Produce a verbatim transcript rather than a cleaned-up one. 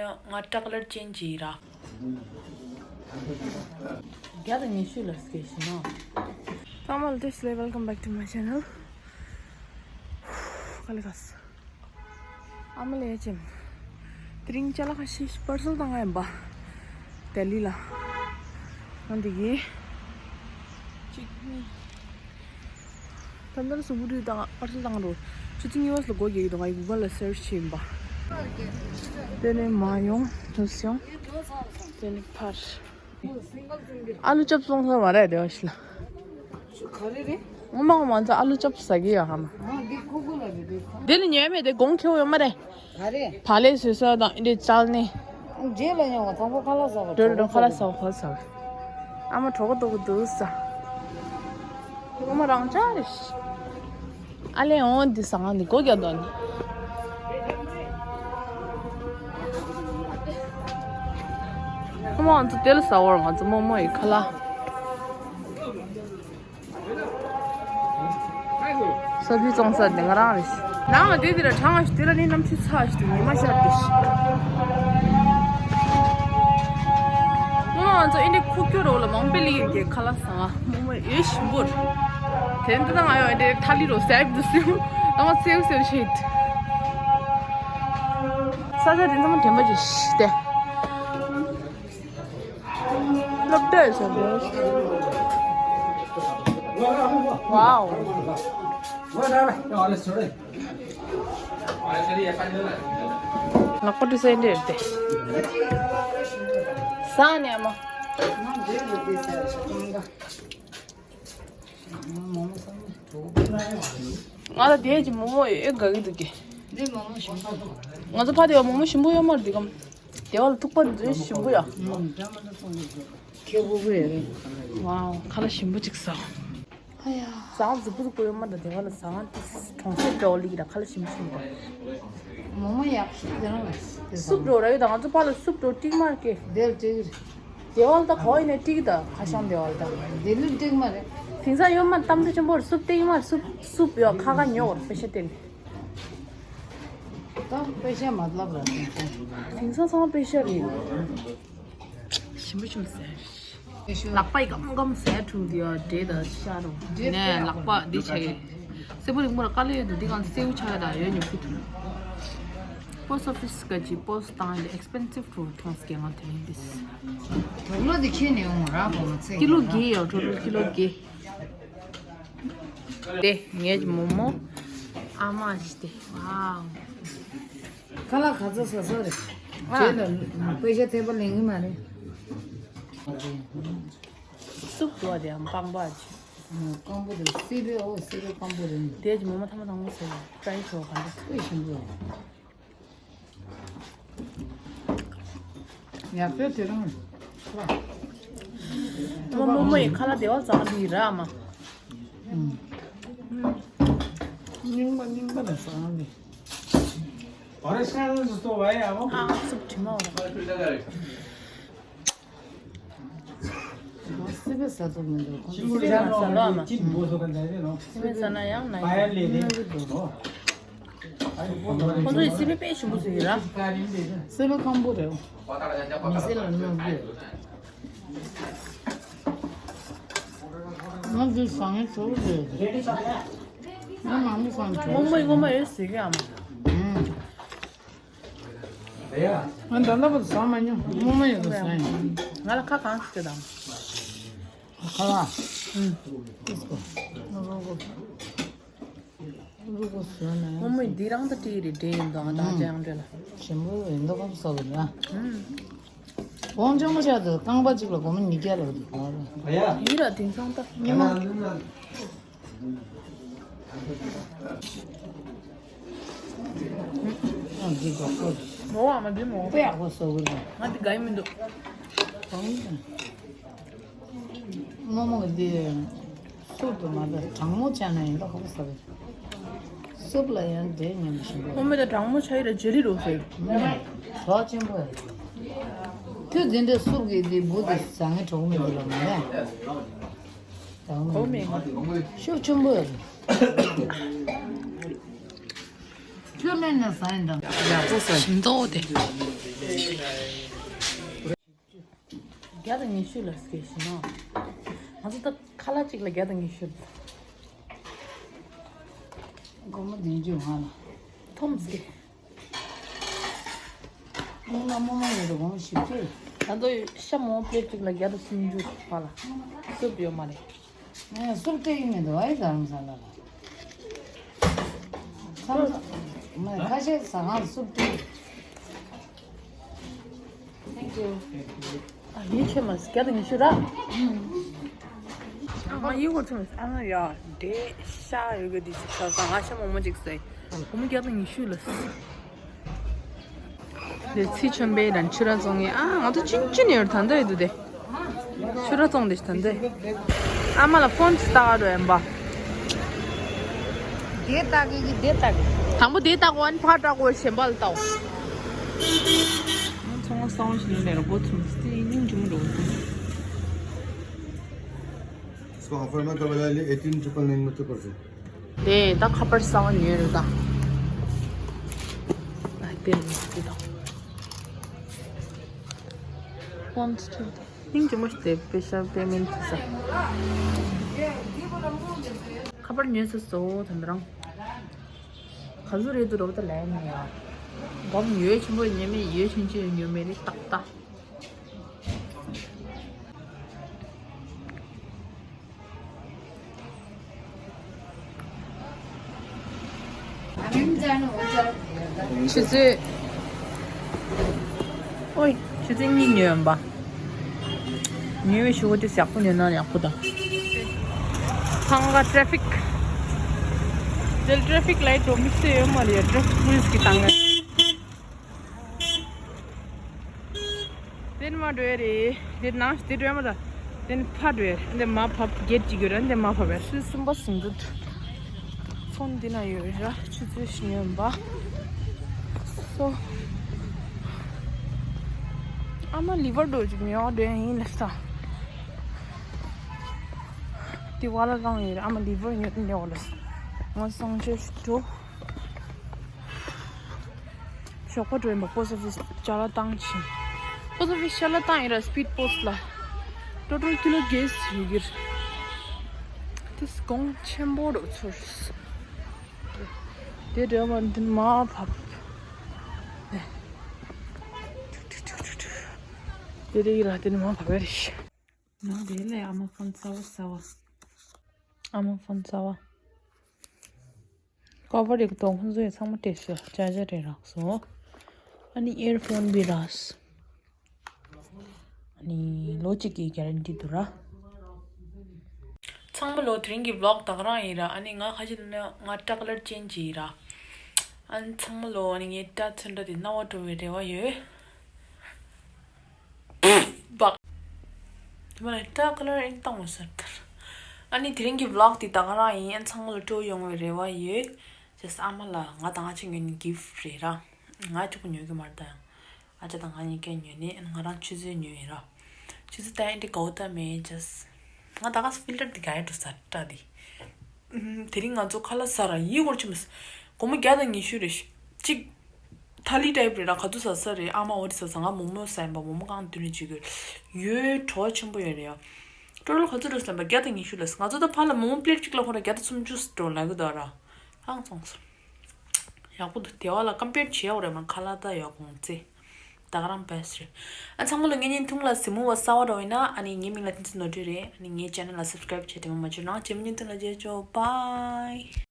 ང་ཏྲག་ལར་ཅན་གྱི་ར། བརྒྱ་དང་ཉི་ཤུ་ལ་སྐད་ཤི་ན། ཚང་མ་ལ་བདེ་ལེགས། Welcome back to my channel. ག་ལེ་ག་སི། ཨ་མ་ལེ་ཅིམ། དེ་རིང་ཅ་ལག་ཁ་ཤས་པར་སལ་བཏང་ཡིན་པ། ལྡི་ལི་ལ། ང་འདི་གི། གཅིག་གཉིས། ད་ལྟ་གཟུགས་པོ་བཀྲུས་དང་པར་སལ་བཏང་རོགས། ཆུ་ཚོད་གཉིས་པ་ལ་སྒོ་རྒྱག་གི་འདུག་ང་ཡི་གུ་གལ་ལ་སར་ཆི་བྱས་ཡིན་པ། དེ་ནས་མ་ཡོང་། ནུ་སི་ཡོང་། དེ་ནས་ཕར། ཨ་ལུ་ཅབ་སོང་ས་མ་རེད་དེ་བ་ཞིག་ལ། ག་རེ་རེད། ངོ་མ་ང་ཚོ་ཨ་ལུ་ཅབ་ཟ་གི་ཡོད་ཧ་མ། ང་འདི་ཁུ་ཁུ་ལ་རེད་དེ། དེ་ནི་ཉོས་མེད་དེ་གོང་ཁེ་བོ་ཡོད་མ་རེད། ག་རེ། བག་ལེབ་བཟོས་ས་དང་ཨིན་དེ་ཅལ་ནི། རྗེས་ལ་ཡོང་བ་དང་པོ་ཁ་ལག་ཟ་བ། འགྲོ་འགྲོ་ཁ་ལག་ཟ་བ་ཁ་ལག་ཟ་བ། ཨ་མ་གྲོགས་པོ་ཏོག་གི་འདུག་ས། ངོ་མ་རང་ཅག་རེད། ཨ་ལས་འོང་འདི་ཟ་ང་འདི་སྒོ་རྒྱག་འདོད་ནི། ངོ་མ་ང་ཚོ་དེ་ལ་ཟ་བར་ང་ཚོ་རྨོ་མོ་ཡི་ཁ་ལག་ས་བུའི་བཙོང་ས་དེ་ང་རང་རེད། ནང་ལ་དེ་དེ་ལ་གྲང་བ་ཞིག་དེ་ལ་ནི་གནམ་གཤིས་ཚ་ཞིག་ཏུ་ཉི་མ་ཤར་ཏེ་ཞིག་ངོ་མ་ང་ཚོ་ཨིན་དེ་ཁུག་ཀྱོ་རོ་ལ་མང་པོ་ལི་ཡིན་གྱི་ཁ་ལག་ཟ་ང་རྨོ་མོ་ཡེ་ཞིམ་པོ་རེད། དེ་འདི་ད་ང་ཡོད་ཨིན་དེ་ཐ་ལི་རོ་སེབ་དུ་སེབ་ཨ་མ་སེབ་སེབ་ཤིད། ས་ཆ་དེ་ཚང་མ་དྲན་པ་ཅིག་ཤི་སྟེ། སློབ་གྲྭའི་ཟ་འདྲ། ཝའོ། ལག་པ་འཁྲུ་སའི་འདྲ་རེད་དེ། ཟ་ནས་མ། ང་ལ་དེའི་གི་མོག་མོག་ཡོད་དགའ་གི་འདུག་གི། འདི་མོག་མོག་ཞིམ་པོ་འདུག་ང་ཚོ་ཕ་དེ་བ་མོག་མོག་ཞིམ་པོ་ཡོད་མ་རེད་འདི་གམ། དེ་བ་ལ་ཐུག་པ་འདི་ཞིམ་པོ་ཡ། ཁེ་པོ་གི་རེད། ཝའོ་ཁ་ལག་ཞིམ་པོ་ཅིག་ཟ། ཨ་ཡ། ཟ་ཟུག་པོ་ཟུག་པོ་ཡོད་མ་རེད་དེ་བ་ལ་ཟ་ང་དེ་གྲོང་གསེབ་འདྲ་བ་ལི་གི་ད་ཁ་ལག་ཞིམ་པོ་ཞིམ་པོ། མོག་མོག་ཡག་ཤོས་དེ་རང་ལ་སུབ་འགྲོ་ར་ཡོད་ད་ང་ཚོ་ཕ་ལ་སུབ་འགྲོ་ཏིག་མ་རེད་ཀེ། དེར་ཏིག་དེ་བ་ལ་ད་གོ་ཡིན་ནས་ཏིག་ད་ཁ་ཤང་དེ་བ་ལ་ད། དེ་ལུགས་ཏིག་མ་རེད། དེང་སང་ཡོད་མ་གཏམ་འདྲ་ཆེན་པོར་སུབ་ཏིག་མ་སུབ་སུབ་ཡོད་ཁ་ཁ་ཉོ་བར་པེ་ཤ་སྟེར། ད་པེ་ཤ་མ་ལབ་ར་དེང་སང་། དེང་སང་ཚང་མ་པེ་ཤ་རེད། ཞིམ་པོ་ཞིམ་ཟེར། ལག་པ་ཡི་སྐམ་སྐམ་ཟས་འཁྲུག་དེ་ཡོད་འདྲེ་དང་ཤ་རུ་ནས་ལག་པ་འདི་བྱས། སེར་པོ་རིང་མོ་ལ་དཀའ་ལས་ཡོད་འདུག་འདི་གང་སེའུ་ཆ་ཡ་དང་ཡོད་ཉོ་གི་འདུག་པོ་སི་ཨོ་ཕི་སི་ག་ཅི་པོ་སི་བཏང་ཡིན་ད་ཨེག་སི་པེན་སིབ་འགྲོ་གྲོངས་སྐད་ངག་དེ་ཡིན་འདི། དུག་ལོག་འདི་ཁྱེར་ནས་ཡོང་ར་བོ་མ་ཚད་ཀི་ལོ་བརྒྱད་ཡོད་འགྲོ་འགྲོ་ཀི་ལོ་བརྒྱད། དེ་ངའི་མོག་མོག་ཨ་མ་ཞིག་དེ་ཝའོ། ཁ་ལག་ག་ཚོད་ཟ་ས་རེད། ཨ། རྗེས་ལ་པེ་ཤ་ཐེབས་པ་ལེན་གི་མ་རེད། སུབ་འགྲོ་བ་དེ་ཡང་སྤང་པ་ཅི། སྐམ་པོ་རེད་སི་པེ་ཨོ་སི་པེ་སྐམ་པོ་རེད། དེ་གི་མོག་མོག་ཐ་མ་དང་པོ་ཟེར་ཏྲའི་ཤོག་ག་འདྲ། དཔེ་ཞིམ་པོ་རེད། ཡག་པོ་དེ་རང་། རྨོ་མོ་ཡི་ཁ་ལག་དེ་བ་ཙང་འདི་ར་མ། རྙིང་པ་རྙིང་པ་ནས་བཟང་ནི། ཨ་སུབ་དྲི་མ་བ། སི་པེ་ཟ་ཐུབ་མི་འདུག་ཁོང་ཚོ་སི་པེ་མ་ཟ་ལོ་ཨ་མ། སི་པེ་ཟ་ན་ཡང་ན་ཡང་ཁོང་ཚོ་ཡི་སི་པེ་དཔེ་ཞིམ་པོ་ཟེར་གི་ར། སི་པེ་སྐམ་པོ་རེད། མི་སེར་ལ་ནོར་གི། ང་འདི་བཟང་ངན་ཚོ་རེད། ང་མང་པོ་བཟང་ཚོ། རྨོ་མོ་ཡི་ངོ་མ་ཡོད་ཟེར་གི་ཨ་མ། ང་ད་ལྟ་བར་བཟང་མ་མྱོང་རྨོ་མོ་ཡོད་པ་བཟང་ཡིན། ང་ལ་ཁ་གང་ཞིག་དང་། ཁ་ལག་ཨུམ། ཏིས་ཀོ། རྨོ་མོས་འདི་རང་ད་བྲིས་རེད་འདྲེ་ཡིན་དང་ད་ཅང་འདྲེ་ལ། ཞིམ་པོ་ཡིན་མདོག་ཁམས་བཟོ་གི་རེད་ཨ། གོང་ཆེན་པོ་ཆགས་ཏེ་རྐང་པ་གཅིག་ལ་སྒོར་མོ་ཉིས་བརྒྱ་ལབ་འདུག་ལ། ཡིན་ར་དེང་སང་ད་ཉི་མ། ཨ་འདི་གོ་ཀོ། མོ་བ་མ་འདི་མོ། དཔེ་ཡག་པོ་བཟོ་གི་རེད། ང་འདི་དགའ་ཡི་མི་འདུག་གང་ཡིན། རྨོ་མོ་གི་འདི་སུབ་ཏུ་མ་ཟ་གྲང་མོ་བྱས་ན་ཡིན་ད་ཁོ་ཟ་གི། སུབ་ལ་ཡང་འདྲེ་ཉམས་ཞིམ་པོ། རྨོ་མོ་ད་གྲང་མོ་ཆ་ཡི་ར་ཇེ་ལི་རོ་ཟེར། ཟོག་ཆེན་པོ། ཁྱོད་འདི་འདྲའི་སུབ་གི་འདི་འབུ་འདི་ཟ་ངེ་གྲོགས་མི་འདུག་ལ་མ་རེད། གྲང་མོ་མི། ཤུགས་ཆེན་པོ། ཁྱོད་ལེན་ན་ཟ་ཡིན་དང་། ཡག་པོ་ཟ། ཞིམ་མདོག་དེ། བརྒྱ་དང་ཉི་ཤུ་ལ་སྐྱེས་ཤིང་ན། ང་ཚོ་ད་ཁ་ལག་གཅིག་ལ་བརྒྱ་དང་ཉི་ཤུ། སྒོར་མོ་བདུན་ཅུ་ང་ལ། ཐོམ་སྐྱེས། སྔོན་མ་རྨོ་མོ་ཡོད་དུས་སྒོར་མོ་བཞི་བཅུ། ད་དུང་ཤ་མོ་པླེ་ཊི་གཅིག་ལ་བརྒྱ་དང་སུམ་ཅུ་བ་ལ། སུབ་ཡོད་མ་རེད། ངས་སུབ་སྟེར་གྱི་མི་འདུག་ཨེ་རྡ་རམ་ས་ལ་ལ། མཚམས་མཚམས་མ་ཁ་ཤས་ཟ་ཁང་སུབ་སྟེར། Thank you. ཨ་ཡིན་ཆེ་མ་བརྒྱ་དང་ཉི་ཤུ་ར། ཨ་མ་ཡིན་གོ་ཆེ་མ་ཨ་ན་ཡ་འདྲེ་ཤ་ཡོད་གི་དེ་ཅིག་ཟ་ས་ང་ཤ་མོག་མོག་ཅིག་ཟ་ཡི། སྒོར་མོ་བརྒྱ་དང་ཉི་ཤུ་ལ། དེ་ཚེ་ཆོམ་པའི་རང་ཆུ་ར་བཙོང་ངེ་ཨ་ང་ཚོ་ཅིན་ཅིན་ཡོད་ད་འདི་ཡོད་དེ། ཆུ་ར་བཙོང་དེ་ད་འདི། ཨ་མ་ལ་ཕོན་ཅིག་ལྟ་ག་འགྲོ་ཡིན་པ། དེ་ལྟ་གི་གི་དེ་ལྟ་གི། དང་པོ་དེ་ལྟ་གོ་ཨན་ཕ་ལྟ་གོ་གཞན་པ་ལ་ལྟའོ། ཚོང་ལ་སང་ཞིག་ལས་ར་སྒོ་ཚུམ་སྟེ་སྙིང་རྗེ་མོ་འགྲོ་གི། इसको ऑफर में तो लगा लिए एटीन ट्रिपल नाइन में तो कर दो। དེ་ད་ཁ་པར་གསར་པ་ཉོས་རེད་ད། ཨ་དེ་ལ་དེ་དང་། ཕོན་ཅིག་ལྟ། སྙིང་རྗེ་མོ་ཞིག་དེ་པེ་ཤ་པེ་མེན་ཊི་བྱེད་ས། ཁ་པར་ཉོས་ཚར་སོང་ད་ལྟ་རང་། ག་ཚོད་རེད་འདུག་རོགས་ད་ལན་ནས་ཡ། སྒོར་མོ་ཡོད་ཆེན་པོ་ཉེས་མེད་ཡོད་ཆུང་ཆུང་ཉོས་མེད་རེད་ཏག་ཏག་ཆུ་ཚོད། ཨོའི། ཆུ་ཚོད་གཉིས་ཉོས་ཡོད་པ། ཉོས་པའི་ཞུ་གོ་དེ་ཡག་པོ་ཉོས་ན་ཡག་པོ་དང་། ཐང་ག་ཊེ་ཕིག་དེ་ཊེ་ཕིག་ལའིཊ་འགྲོ་མི་སྲིད་ཡོད་མ་རེད། ཊེ་ཕིག་པུ་ལིས་ཀྱི་ཐང་ག་དེ་ནས་མར་འགྲོ་ཡ་རེད། དེ་ནང་དེ་འགྲོ་ཡ་མ་རེད། དེ་ནས་ཕར་འགྲོ་ཡ་རེད། འདི་མར་བབས་གེ་ཊི་གཅིག་ཡོད་རེད། འདི་མར་བབས་ཡ་རེད། ཆུ་ཚོད་གསུམ་པ་ཟིན་འདུག་ཕོན་འདི་ན་ཡོད་རེད། ཆུ་ཚོད་བཞི་ཉོན་པ། སོ། ཨ་མ་ལི་ཝར་འགྲོ་ཅིག་ཉོ་འདོད་ཡིན་ལབ་ས། དེ་བ་ལ་བླངས་ཡོད་རེད། ཨ་མ་ལི་ཝར་ཉོ་ཉོ་ལབ་ས། ང་སང་ཆོས་འགྲོ། ཞོགས་པ་འགྲོ་ཡིན་པ། པོ་སི་ཊི་ཨོ་ཕི་སི་ཅ་ལག་བཏང་ཕྱིན། པོ་སི་ཊི་ཨོ་ཕི་སི་ཅ་ལག་བཏང་ཡིན་ར་སི་པིཌ་པོ་སི་ཊི་ལ། ཊོ་ཊལ་ཀི་ལོ་བརྒྱད་ཡོད་ཀྱི་རེད། དེ་གོང་ཆེན་པོ་འགྲོ་ཚོར། དེ་འདྲ་བ་འདི་མ་བབས། དེ་རེད་ར་དེ་ནི་མ་བབས་རེད། ང་རེད་ལས་ཨ་མ་ཕོན་གསར་བ་གསར་བ། ཨ་མ་ཕོན་གསར་བ། ཀོ་བར་རིག་དོ་ཁོང་ཚོ་ཡི་ཚང་མ་སྤྲད་སོ། ཅ་ཇ་རེ་རག་སོ། ཨ་ནི་ཨེར་ཕོན་བི་རག་སོ། ཨ་ནི་ལོ་གཅིག་གི་གྷ་རན་ཊི་འདུག་ར། ཚང་མ་ལོ་དེ་རིང་གི་བི་ལོག་ད་ག་རང་ཡིན་ར། ཨ་ནི་ང་ཁ་ཅིག་ལ་ང་སྐྲ་ཀ་ལར་ཅེན་ཇི་ཡིན་ར། ཨ་ནི་ཚང་མ་ལོ་ཨ་ནི་ངའི་སྐྲ་ཚོན་ཁྲ་དེ་རྣ་བ་འགྲོ་བའི་རེ་བ་ཡོད། བག་དེ་མ་ལ་སྐྲ་ཀ་ལར་ཨིན་བཏང་བ་ཟེར་ལྟར། ཨ་ནི་དེ་རིང་གི་བི་ལོག་དེ་ད་ག་རང་ཡིན། ཨ་ཚང་མ་ལ་སྤྲོ་ཡོང་བའི་རེ་བ་ཡོད། ཅེས་ཨ་མ་ལ་ང་དང་ཨ་ཅག་ཉོས་ནི་གིཕ་རེད་ར། ང་གཅིག་པུ་ཉོས་ཀྱི་མ་རེད་ད་ཡང་། ཨ་ཅག་དང་ང་གཉིས་ཀས་ཉོས་ནི། ཨ་ནི་ང་རང་ཆུ་ཚོད་ཉོས་ཡིན་ར། ཆུ་ཚོད་ད་ཡང་འདི་དགའ་བོ་ད་མེད་ཅེས། ང་ད་ག་ཕིལ་ཊར་དེ་ག་ཡ་འགྲོ་ས་སྐྲ་དེ། ཨུམ། དེ་རིང་ང་ཚོ་ཁ་ལག་ཟ་ར་ཡིན་སྐོར་ཆུ་མི་ས། སྒོར་མོ་བརྒྱ་དང་ཉི་ཤུ་རེད་ཤག་གཅིག་ཐ་ལི་ཊའིབ་རེད་ར། ག་ཚོད་ཟ་ས་རེད། ཨ་མ་འོ་དེ་ཟ་ས། ང་མོག་མོག་ཟ་ཡིན་པ། མོག་མོག་རྐང་བདུན་རེ་བྱེད་དགོས་ཡོད། བྲོ་བ་ཆེན་པོ་ཡོད་རེད་ཡ། ཊོ་ཊལ་ག་ཚོད་འགྲོ་ཟ་ཡིན་པ། བརྒྱ་དང་ཉི་ཤུ་ལ་ཟ། ང་ཚོ་ད་ཕར་ལ་མོག་མོག་པླེཊ་གཅིག་ལ་ཁོ་ར་བརྒྱ་དང་སུམ་ཅུ་འགྲོ་ལབ་གི་འདུག་ར། ཨང་སོང་སོང་། ཡག་པོ་འདུག་དེ་བ་ལ་ཀམ་པེར་བྱེད་ཡག་རེད་མ། ཁ་ལག་ད་ཡག་གོང་ཚེ། ད་ག་རང་བེ་སི་ཊི་རེད། ཨ་ཚང་མ་ལ་ངའི་བརྙན་ཐུང་ལ་གཟིགས་མོ་བ་གསར་བ་འདྲ་བོ་ཡིན་ན། ཨ་ནི་ངའི་མིང་ལ་བསྟན་འཛིན་ནོར་བུ་རེད། ཨ་ནི་ངའི་ཅེ་ནལ་ལ་སབ་སི་ཀ་རེབ་བྱས་དེ་མ་མ་བརྗེད་རོགས་གནང་། རྗེས་མའི་བརྙན་ཐུང་ལ་མཇལ་ཆོག་བྷའི།